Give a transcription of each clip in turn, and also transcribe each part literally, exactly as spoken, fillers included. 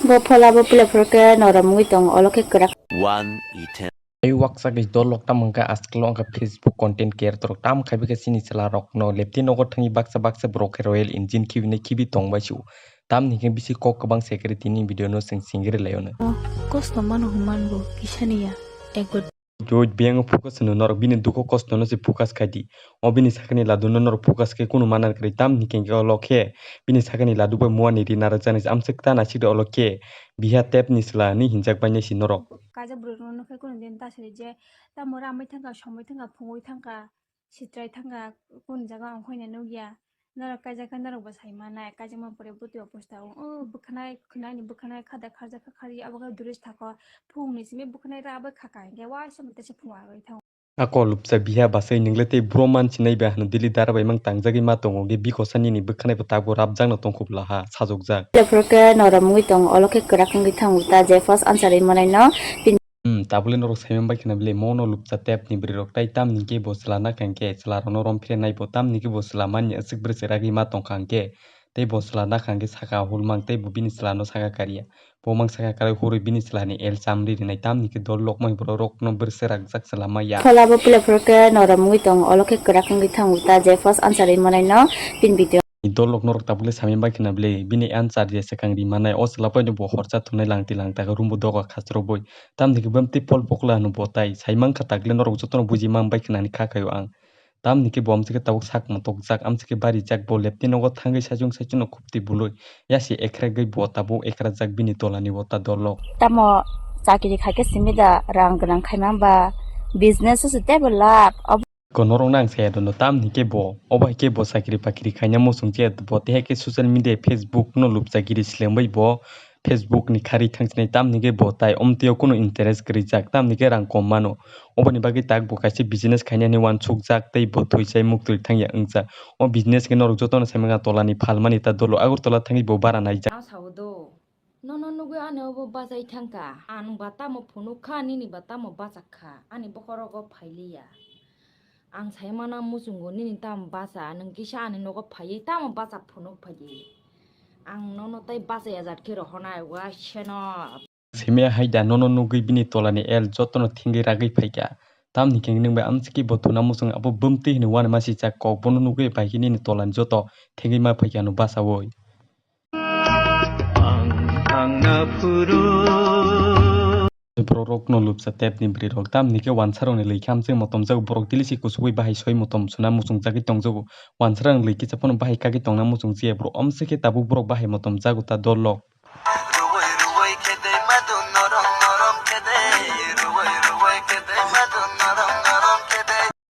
Bo phola bo puila phuru khe norom wngwi tongo, olo khe kwrak. One eternity. Tei waksa khe dol rok tamo hwnkhe ajkal o wngkha Facebook content creator rok tamo khai bikhe chini chwla rok no lepti nogo thangwi baksa baksa borok khe Royal Enfield khibinai khibi tongbai su. Tamni hwnkhe bisi kok kwbang security ni video no chwng singiri lai o no. Kosto mano hwnman bo kisani ya. Ekbar. Joy biyang focus hwno norok bini dukhu kosto no se focus khai di. O bini sakani ladu no norok focus khe kunu mana kwrwi tamni hwnkhe olo khe bini sakani ladu bai mua ni ri narwkjak nai amswk ta naisik de olo khe biha tep ni chwla hinwi hinjak bai nai si norok. Kaisa bwrwi rok no khe kunu din ta siri je tamo ramwi thangkha somwi thangkha phungwi thangkha sitrai thangkha kunu jaga ongkhorni nukya. Norok kaijak khe norok bo sai manai, kaijakma pore bwtwi o pusta o, o bwkhanai khwnani bwkhanai khada kharjak kha khari abo khe dress thako phungni simi bwkhanai ra bai khaka hinkhe waisa mate se phunga rwi thango. Ako lupcha biha basai nwngle tei bro mansinai ba hwnwi daily dara bai mang tangjagwi ma tongo, hwnkhe bikosa nini bwkhanai bo tabuk rabjakno tongkhu bwla ha sajokjak. Phuru khe norom wngwi tongo, olo khe kwrak wngwi thango ta je first answer ri manaino. Hmm, tabole norok saiman bai khna bile, mono lupcha tep ni bwrwi rok tai tamni hwnkhe bo chwla nakha hwnkhe chwla rokno rom phre nai bo, tamni hwnkhe bo chwla mani aswk bwrwi chwragwi ma tongkha hwnkhe, tei bo chwla nakha hwnkhe saka hul mang tei bo bini chwla no saka kariya. Bo mang saka karwi hurwi bini chwla ni el chamri rinai, tamni hwnkhe dol lokmoi borok rokno bwrwi chwrajak chwla maya. Phola bo puila phuru khe norom wngwi tongo, olo khe kwrak wngwi thango ta je first answer ri manaino pin video. Ni dol rok norok tabuk le sami bai khna bile bini answer je swkang ri manai, o chwla bai no bo horsa thumnai langti langta khe room bo doga khasrok boi. Tamni hwnkhe bwmtwi pol pokla hwnwi bo tai sai mankha, takle norok jotono buji man bai khna ni kha khaio ang. Tamni hwnkhe bo amswk khe tabuk sak motokjak, amswk khe barijak, bo leptwi nogo thangwi saichung saichung no khuptwi bului yasi ekhragwi bo tabuk ekhrajak bini tola ni bo ta dol rok. Tamo chakiri khai khe simi da rang gwnang khai man ba business o se tebo lab. Ko norok nang saya dono tamni khe bo, obo hai khe bo chakri pakri khaina muchung che bo, tei hai khe social media Facebook no lupcha giri sleng bai bo, Facebook ni kharwi thang sinai tamni khe bo tai omtwi o kunu interest kwrwi jak, tamni khe rang kom mano. Oboni bagwi tak bo kaisa business khainani uansuk jak tei bo thwi sai muktwi thang ya wngjak. O business khe norok jotono sai manga tola ni phalmani ta dolo Agartala thangwi bo bara naijak. Ang sao do. Nono nugwi ani obo bachai thangkha. Ang ba tamo phunuk kha, nini ba tamo bachak kha. Ani bokhorogo phailiya. Ang saimana muchungo nini tamo bacha, nwng kisa ani nogo phaiwi tamo bacha phunuk phaidi. Ang nono tai bachai ajat khe rohonai, wa seno. Simi hai da nono nugwi bini tolani el jotono thingwi ragwi phaikha. Tamni khe nwng bai amsiki bo thuna muchung abo bumtwi hwnwi uanama sichak kok bono nugwi bai khe nini tolani joto thingwi ma phaikha no bachaui. Borok rokno lupsa tepni bwrwi rok tamni khe wansa rokni lwi khe amchai motom jago, borok daily si kuchugwi bahai soi motom suna muchung jagwi tong jago, wansa rokni lwi kisa phano bahai kagwi tongna muchung jia borok, amsai khe tabuk borok bahai motom jago ta dol rok.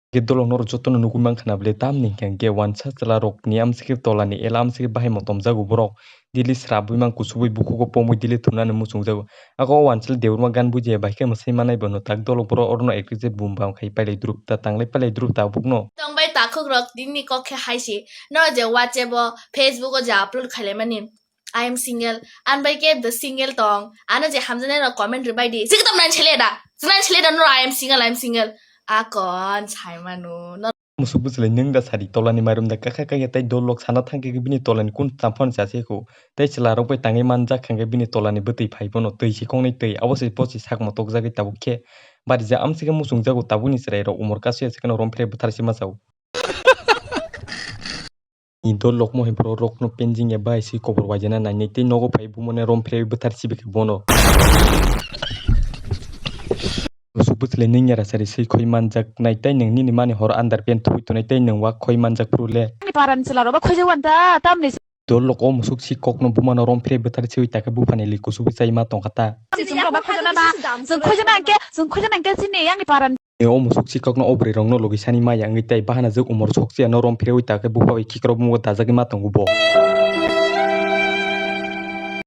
Khe dolok norok jotono nugwi mankha na bwle, tamni hwnkhe wansa chwla rokni amsike tolani ela amsike bahai motom jago borok. Daily srabwi mang kuchubui bukhugo pomwi daily thumnani muchung jago. Ako wansa le Debbarma gan bujiya bai khe mwsai manai bono tak dolok borok orono active je bum bam khai pailai drup ta tanglai pailai drup ta bukno. Tongbai takhuk rok dinni kok khe hai si no je WhatsApp o Facebook o je upload khailaimani. I am single. Ani bai khe the single tong. Ano je hamjaknai rok comment rwbai di. Sikhe tamo nang sele da. Nang sele da no I am single, I am single. Akon sai manu. No. Musuk bwswlai nwng da sari tolani mairum da kakha kaya tei dol lok sana thangkhe bini tolani kun champhano chase kho. Tei chwla rok bai tangwi manjak khangkhe bini tolani bwtwi phai bono twi si khongnai twi abo se bosi sak motok jagwi tabuk khe. Bari ja amsike musung jago tabukni chwrai rok umor kasu ya se kheno rom phre bwthar se machao. Ni dol lokmo hai borok rokno penjing ya bahai si kobor waijana nainai tei nogo phai bumone rom phre bwthar sibi khe bono. Musuk bwswlai nwng yara sari swi khoi manjak nai tei nwng nini mani horo underpant thubui tonai tei nwng wak khoi manjak phuru le. Ani paran chwla rok ba khoi jawan ta tamni. Dol lok o musuk si kokno bumano rom phre bwthar siwi ta khe buphani li kusu bwchai ma tongkha ta. Chwng rok ba khoi jana na, chwng khoi jana hwnkhe, chwng khoi jana hwnkhe chini ani paran. O musuk si kokno o bwrwi rokno logi sani maya wngwi tei bahana jwk umor sok chiya no rom phrewi ta khe bupha bai khikrok mungo dajagwi ma tongo bo.